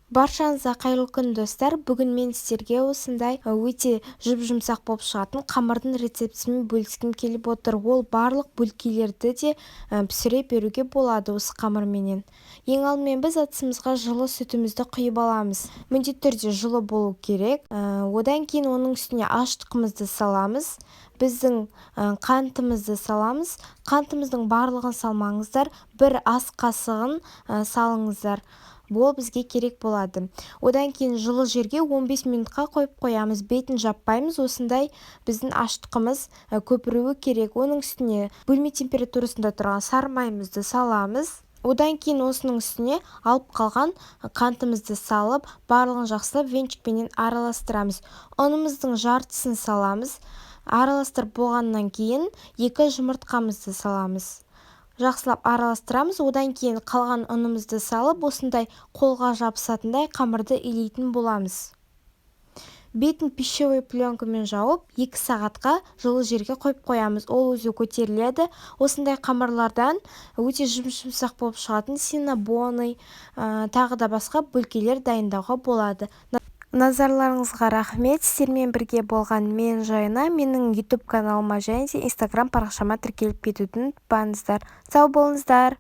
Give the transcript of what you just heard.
Баршаңызға қайырлы күн, достар! Бүгін мен сіздерге осындай өте жұп-жұмсақ болып шығатын қамырдың рецептісімен бөліскім келіп отыр. Ол барлық бөлкелерді де пісіре беруге болады осы қамырменен. Ең алдымен біз ыдысымызға жылы сүтімізді құйып аламыз. Міндетті түрде жылы болу керек. Одан кейін оның үстіне ашытқымызды саламыз. Біздің қантымызды саламыз. Қантымыздың барлығын салмаңыздар, бір ас қасығын салыңыздар. Ол бізге керек болады. Одан кейін жылы жерге 15 минутқа қойып қоямыз. Бетін жаппаймыз. Осындай біздің ашытқымыз көпіруі керек. Оның үстіне бөлме температурасында тұрған сары майымызды саламыз. Одан кейін осының үстіне алып қалған қантымызды салып, барлығын жақсылап венчикпенен араластырамыз. Ұнымыздың жартысын саламыз. Араластырып болғаннан кейін екі жұмыртқамызды саламыз. Жақсылап араластырамыз. Одан кейін қалған ұнымызды салып, осындай қолға жабысатындай қамырды илейтін боламыз. Бетін пищевой пленкамен жауып, 2 сағатқа жылы жерге қойып қоямыз. Ол өзі көтеріледі. Осындай қамырлардан өте жұп-жұмсақ болып шығатын синнабоны, тағы да басқа бөлкелер дайындауға болады. Назарларыңызға рахмет! Сіздермен бірге болған мен, Жайна. Менің Ютуб каналыма және де Инстаграм парақшама тіркеліп кетуді ұмытпаңыздар. Сау болыңыздар!